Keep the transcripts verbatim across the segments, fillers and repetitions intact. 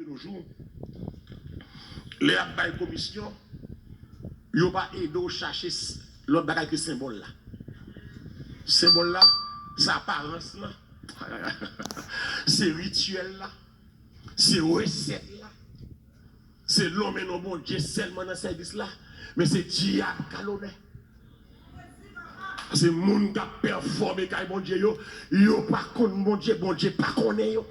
Toujou, lè y ap bay komisyon, yo pa ede w chache s- lòt bagay ke senbòl la. Senbòl la, se aparans lan, se rityèl la, se resèt la, se lonmen non Bondye sèlman nan sèvis la, men se dyab k al onè. Se moun k ap pèfòme kay Bondye yo, yo pa konn Bondye, Bondye pa konnen yo.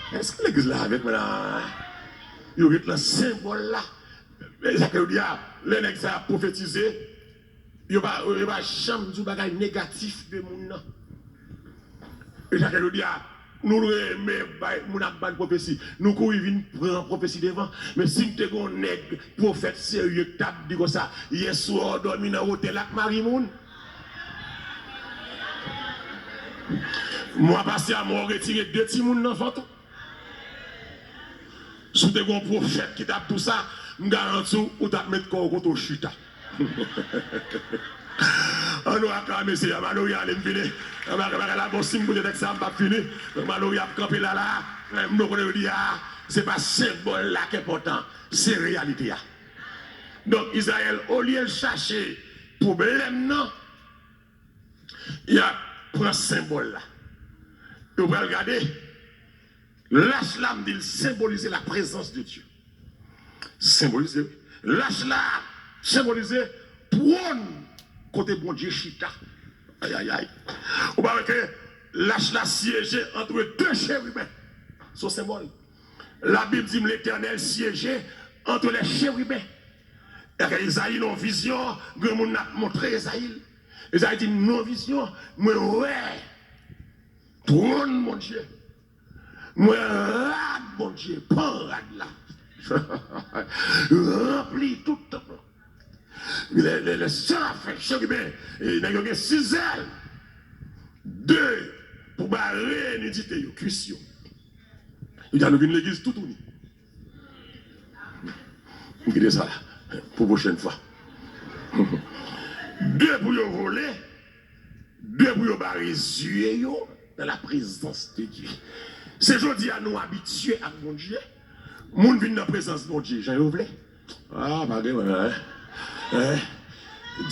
Èske legliz la avèk mwen la? Yo ret nan senbòl la. E sa ke yo di a, lè nèg sa ap pwofetize, yo pa, yo pa janm di w bagay negatif de moun nan. E sa ke yo di a, nou renmen bay, moun ap ban pwofesi. Nou kouri vin pran pwofesi devan. Men si n te gen yon nèg pwofèt serye k t ap di konsa, yèswa w dòmi nan otèl ak mari moun. Mwa pase a, mwen retire de timoun nan vant ou. Si w te gen yon pwofèt ki t ap di w sa, m garanti w, ou t ap met kò w kote w chita. Ann nou aklame Seyè a. Malory ale, m fini. Bagay la bon, si m pote tèks sa, m p ap fini. Donk, Malory ap kanpe la, la. M nou konnen yo di a, se pa senbòl la k enpòtan, se reyalite a. Donk, Izrayèl, olye l chache pwoblèm nan, y ap pran senbòl la. Yo pral gade, lach la, m di l senbolize la prezans de Dye. Senbolize, wi. Lach la senbolize twòn kote Bondye chita. Ayayay. Ou pa wè ke lach la syeje antre de cheriben? Se yon senbòl. Labib di m, Letènèl syeje antre lè cheriben. Ezayi nan yon vizyon, granmoun nan ap montre Ezayi l. Ezayi di m, nan yon vizyon, mwen wè twòn Bondye. Mwen rad Bondye, pan rad la. Ranpli tout tanp lan. Lè, lè, lè serafen, cheriben, e, nèg yo gen sis zèl. De pou bare nidite yo, kwis yo. Yo di a nou vin legliz toutouni. M kite sa pou pwochèn fwa. De pou yo vole, de pou yo bare zye yo dans la présence de Dieu. Se jodi a nou abitye ak Bondye. Moun vin nan prezans Bondye jan yo vle. Ah, pa gen mwen, hein? Hein?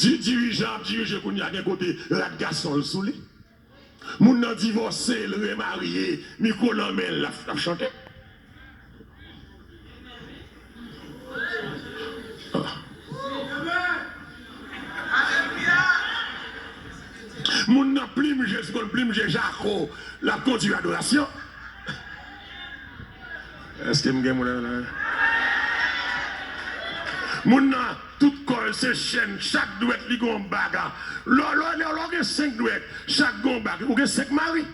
Di-, dirijan ap dirije kounye a, gen kote rad gason l sou li. Moun nan divòse, l remarye, mikwo nan men l, l ap, l ap chante. Ah. Moun nan plim je, si konn plim je jako, l ap kondui adorasyon. Èske m gen moun la? Moun nan, tout kò l se chèn, chak dwèt li gon bag. Lè, lè, lè, lè w gen senk dwèt, chak gon bag, ou gen senk mari.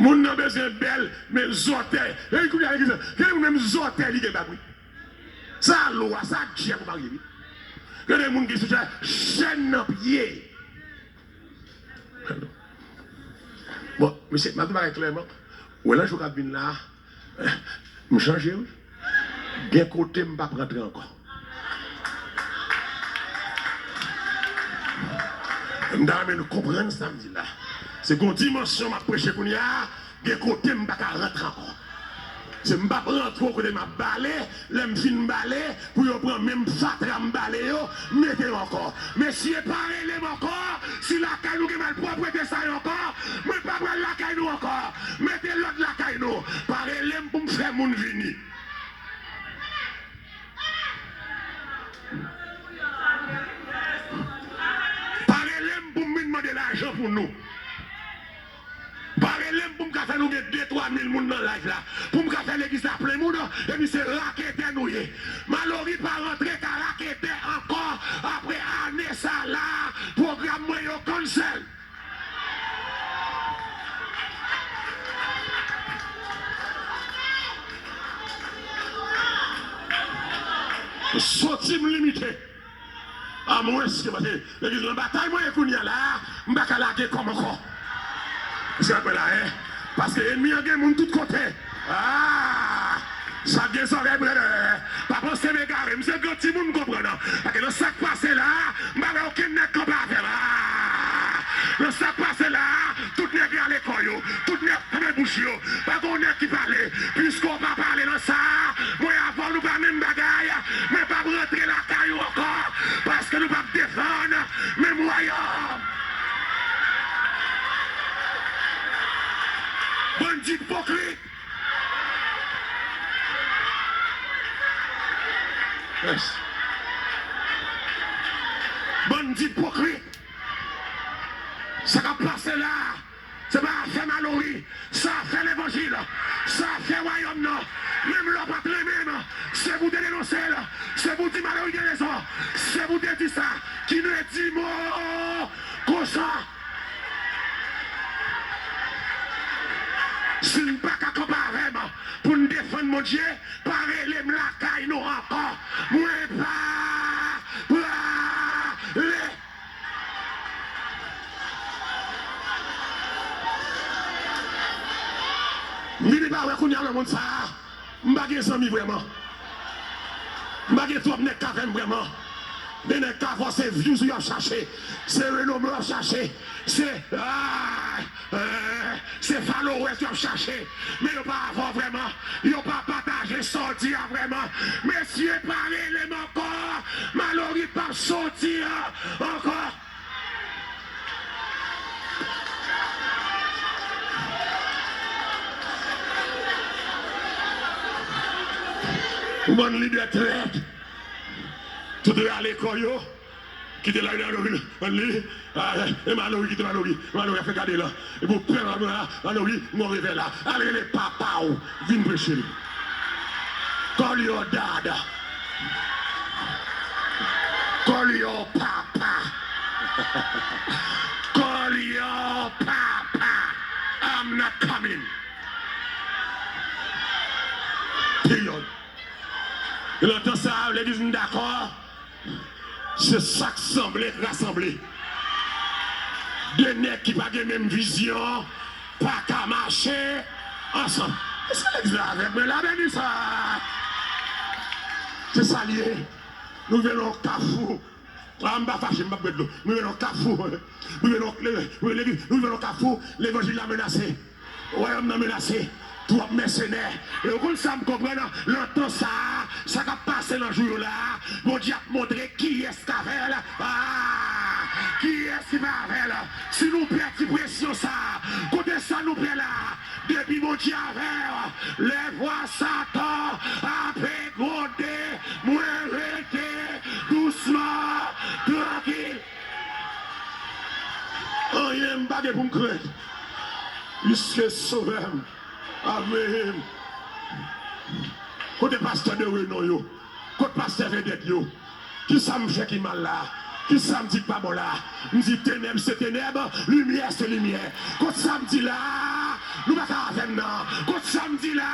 Moun nan bezwen bèl, men zòtèy. E kounye a, gen moun menm zòtèy li gen bag, wi. Sa lwa, sa djèl pou marye, wi. Gen de moun ki sou chèn nan pye. Bon, mesye, m ap di bagay klèman. Ou wè nan jou k ap vin la a, m chanje, wi. Gen kote m p ap rantre ankò. M ta renmen nou konprann sa m di la. Se gon dimansyon m ap preche kounye a, gen kote m pa ka rantre ankò. Se m p ap rantre kote m ap bale, lè m fin bale, pou yo pran menm fatra m bale yo, mete yo ankò. Mesye, pa rele m ankò, si lakay nou gen malpwòpte sa yo ankò, mwen pa pral lakay nou ankò. Mete lòd lakay nou. Pa rele m pou m fè moun vini. Pa rele m pou m vin mande lajan pou nou. Pa rele m pou m ka fè nou gen de, twa mil moun nan live la. Pou m ka fè legliz la plen moun, epi se raketè nou ye. Malory pa rantre ka raketè ankò apre ane sa la, pwogram mwen yo cancel. Soti m limite. Amwens ke, paske legliz lan batay mwen ye kounye a la, m pa ka lage kò m ankò. Èske w ap wè la, en? Paske ènmi an gen moun tout kote. Ah! Sa gen zòrèy pou tande. Pa panse m egare, m se gran timoun, m konprann. Paske nan sa k pase la, m pa wè okenn nèg kanpe avè m. Ah! Nan sa k pase la, tout nèg rale yo. Tout nèg fèmen bouch yo. Pa gen yon nèg ki pale. Piske w pa pale nan sa a, mwen avè w nou pa menm bagay. Mwen p ap rantre lakay ou ankò. Paske nou p ap defann menm wayòm. Bann ipokrit. Yes. Bann ipokrit. Sa k ap pase la a, se pa afè Malory, se afè levanjil, se afè wayòm nan. Menm lè w pa t renmen m, se pou w te denonse l, se pou w di Malory gen rezon, se pou w te di sa. Ki ne di mo konsa. Si n pa ka kanpe avè m pou n defann Bondye, pa rele m lakay nou ankò. Mwen pa prale. M vini pa wè kounye a nan mond sa a. M pa gen zanmi vrèman. M pa gen twòp nèg k avè m vrèman. Men nèg k avè w se views yo ap chache. Se renome yo ap chache. Se, ah, eh, se followers yo ap chache. Men yo pa avè w vrèman. Yo pa pataje sa w di a vrèman. Mesye pa rele m ankò. Malory p ap soti ankò. Ou bann lidè trèt. Tout rale kò yo. Kite la, Malory, ann li. Ah, e Malory, kite Malory. Malory ap fè gade la. E pou pè la, Malory, move vè la. Al rele papa w, vin preche l. Call your dad. Call your papa. Call your papa. I'm not coming. Period. E nan tan sa a, legliz m dakò, se sa k sanble k rasanble. De nèg ki pa gen menm vizyon pa ka mache ansanm. Èske legliz la avèk mwen la? Beni sa. Se sa l ye. Nou rive nan yon kafou. Ah, m pa fache, m p ap bwè dlo. Nou rive nan yon kafou. Nou rive nan, nou rive nan yon kafou. Levanjil la menase. Wayòm nan menase. Twòp mèsenè. E ou konn sa m konprann nan tan sa a, sa k ap pase nan jou yo la a, Bondye ap montre kiyès k avè l. Ah, kiyès ki pa avè l. Si nou pèdi presyon sa a, kote sa nou pè la a? Depi Bondye avè w, lèvwa Satan ape gwonde, mwen rete dousman, trankil. Anyen m pa gen pou m krent, piske Sovè m ap veye m. Kote pastè de renon yo? Kot pastè vedèt yo? Kisa m fè ki mal la? Kisa m di k pa bon la? M di tenèb se tenèb, limyè se limyè. Kot sa m di la? Nou pa ka avè m nan. Kot sa m di la?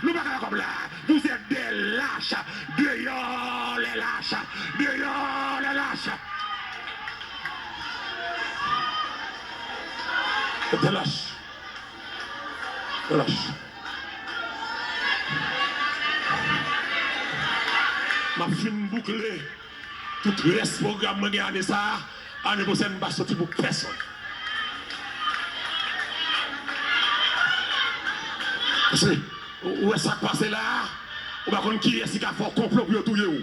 Nou pa ka dakò la. Vous êtes des lâches. Dehors les lâches. Dehors les lâches. Des lâches. Des lâches. M ap fin boukle tout rès pwogram mwen gen ane sa a. Ane pwochèn, m pa soti pou pèsonn. Paske, ou wè sa k pase la a? Ou pa konn kiyès ki ka fè w konplo pou yo touye w.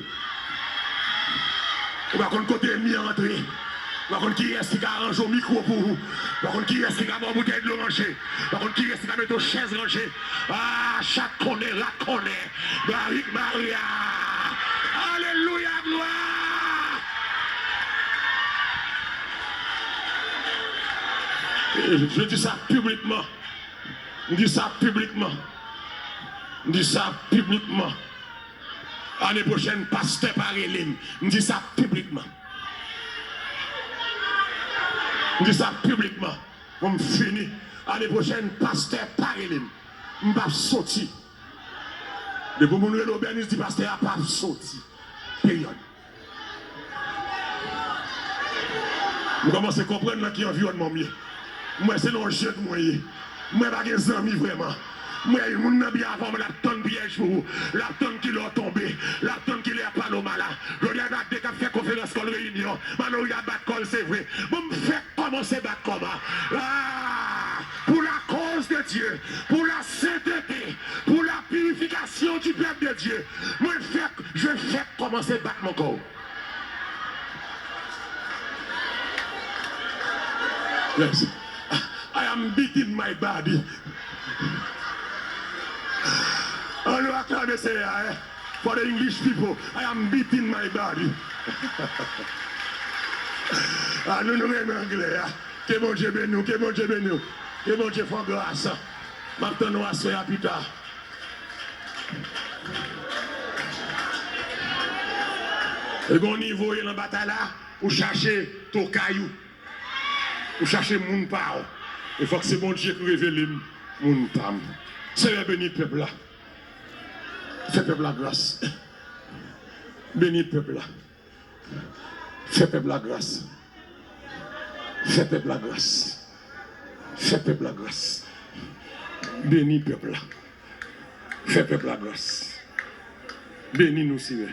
Ou pa konn kote ènmi an rantre. Ou pa konn kiyès ki ka ranje w mikwo pou ou. Ou pa konn kiyès ki ka ba w boutèy dlo manje. Ou pa konn kiyès ki ka mete w chèz ranje. Ah, chat konnen, rat konnen. Barik Maria. Alelouya, glwa. Je dis ça publiquement. M di sa piblikman. M di sa piblikman. Ane pwochèn, pastè pa rele m. M di sa piblikman. M di sa piblikman. Bon, m fini. Ane pwochèn, pastè pa rele m. M p ap soti. Depi moun rele w Bernice, di pastè a p ap soti. Peryòd. M kòmanse konprann nan ki anviwònman m ye. M wè se nan yon jèt mwen ye. M wè pa gen zanmi vrèman. M wè moun nan byen avan mwen, l ap tann pyèj pou ou. L ap tann kilè w tonbe. L ap tann kilè y ap pale w mal la. Jodi a, gade k ap fè konferans kò l reyinyon. Malory a bat kò l, se vre. Bon, m fèk kòmanse bat kò m. Ah! Pou la de Dieu, pour la sainteté, pour la purification du peuple de Dieu. Mwen fèk, je fèk kòmanse bat mon kò. Yes. I am beating my body. An nou aklame Seyè a, eh? For the English people, I am beating my body. Ah, nou, nou renmen anglè a. Ke Bondye beni w, ke Bondye beni w. Ke Bondye fè w gras. M ap tann ou aswè a pita. E gon nivo ye nan batay la, ou chache tokay ou. Ou chache moun pa w. E fòk se Bondye ki revele m moun pa m. Seyè, beni pèp la. Fè pèp la gras. Beni pèp la. Fè pèp la gras. Fè pèp la gras. Fè pèp la gras. Beni pèp la. Fè pèp la gras. Beni nou, Seyè.